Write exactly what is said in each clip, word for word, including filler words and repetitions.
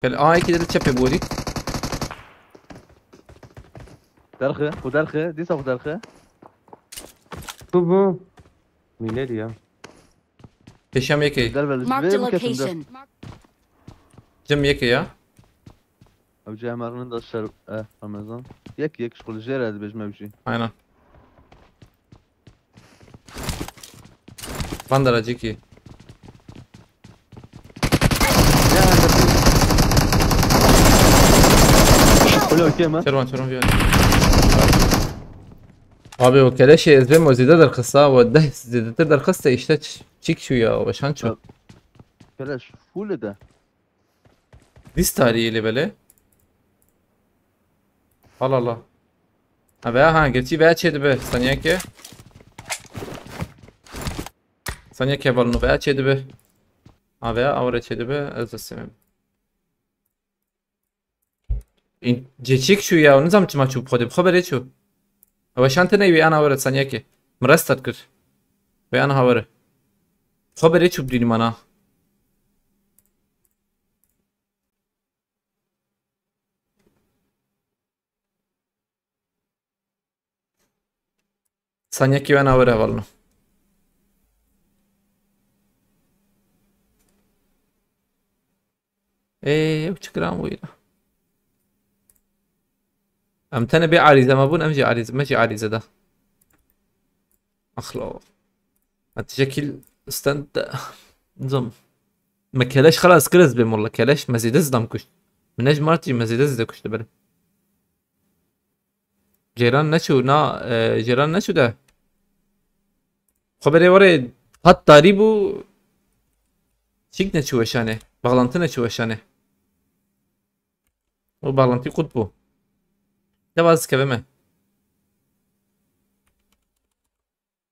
Gel, aa, iki dedi çepê borî. Derxi, xwe derxi, dîsa xwe derxi. Bu bu. Mîne diye. Peşem yekê. Der ve Marked a vê biketim der. Location. Cem yekê ya. Ew cem ernin da şer, eh, Ramazan. Yek yek şkul jêre dibêjim ew jî. Aynen. Bandara ciki. Öyle okey mi? Çerwan çerwan bir. Abi o keleşê ez bêm o zêde derxista, o deh zêdetir derxiste işte ç-, çik şu ya, o şan ço. Keleş full de. Dis tarihi li bele. Allah Allah. Ha veya ha geçi veya çê dibe saniyeke. Saniyeke balnu veya çê dibe. Ha veya avre çê dibe ez de sevim. Cêçik şu ya, nizam çima çû xwedê, xwe berê çû. Ew şantine wî ana were saniyeke. Min restat kir. Wê ana ha were. Xwe berê çû bidînim ana. Saniyekî wena were hevalno. Ê, ew çi kiran bû îro. Em tenê bê arîze me bûn, em jî arîze, me jî arîze da. Axlo. Hadi şekil stand de. Nizam. Me keleş xelas kir ez bêm walla. Keleş me zêde zidam kuşt. Min ne ji mart jî me zêde zêde kuşt bere. Ceyran neçû na, e, Ceyran neçû de. Xwe berê were hat tarî bû. Çîk neçû weşanê. Bağlantı neçû weşanê. O bağlantı qut bû. De vaz keve me.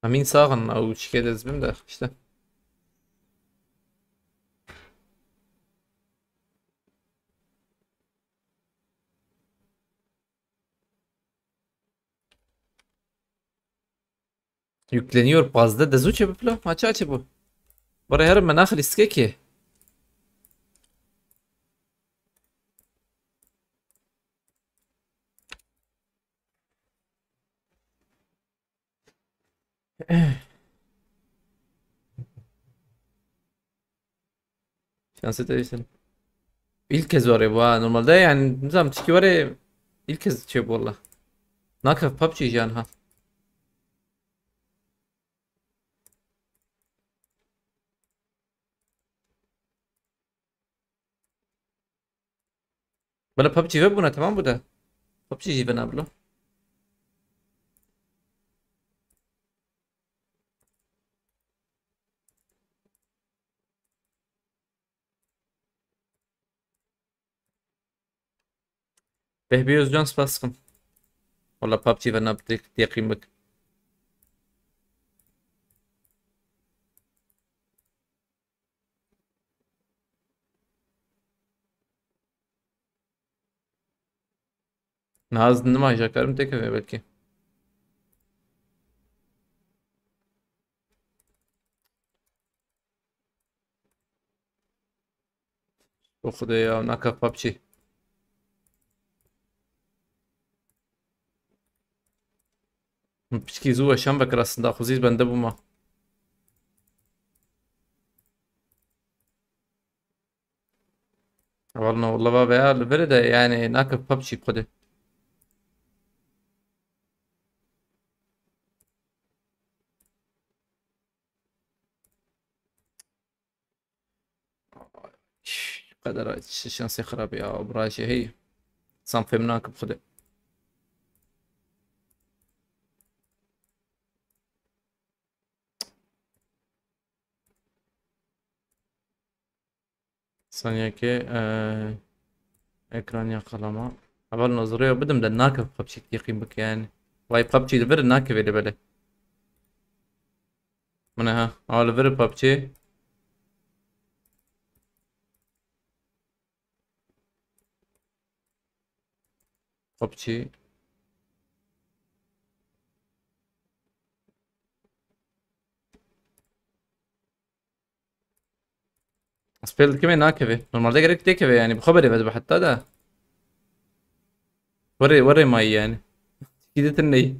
Emîn saxin ew çike de ez bim de işte. Yükleniyor pazde de zuçe biplo. Maça çi bu? Bora her menax listke ki. Şansê te bîsin. İlk kez var ya bu ha. Normalde yani nizam çiki var ya. İlk kez şey bu valla. Nakaf PUBG jan ha. Bela PUBG ve buna tamam bu da. PUBG jî bena bilo. Behbi Özcan spas dikim. Wala PUBG ve nab tek yaqîn bik. Naz nima jakarim tekeve belki. O Xwedê ya, naka PUBG. Piçkî zû weşan vekir aslında, xwezî bende bûma. Wallah, wallah, va veya li vir de, yani, naka PUBG Xwedê. Qedera şansê xirab ya, birajê hey. San fêm nakim Xwedê. Saniyekê, eee, ekran ya kalama. Heval nazirê bidim de nake PUBG yaqîn bike yani. Vay PUBG li vir nake vê li belê. Mine ha. Al vir PUBG. PUBG. Ez Fail dikeve nakeve. Normalde gerek têkeve yani. Bi xwe berê vedibe heta da. Were, were mayî yani. Çikî ditin ney.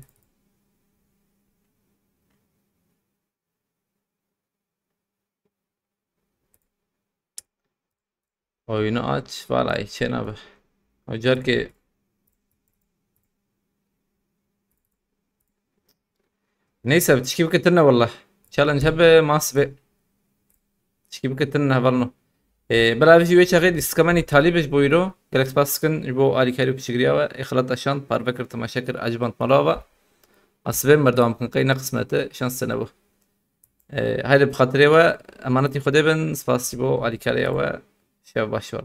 Oyunu aç. Vallahi çênabe. O carkê Neyse, tişkî bike tune wallah. Challenge hebe ma sibê. Tişkî bike tune hevalno. Ee, bila vî jî wê çaxê lîstika me nî talî be ji bo îro. Gelek spas dikin ji bo alîkarî û piçigiriya we. Ê xelat eşand, parve kir, temaşe kir, eciband mala we. A sibê me berdewam bikin, qey ne qismet e, şans te nebû. Ee, haydi bi xatirê we, emanetî Xwedê bin, spas ji bo alîkariya we. Şev baş we.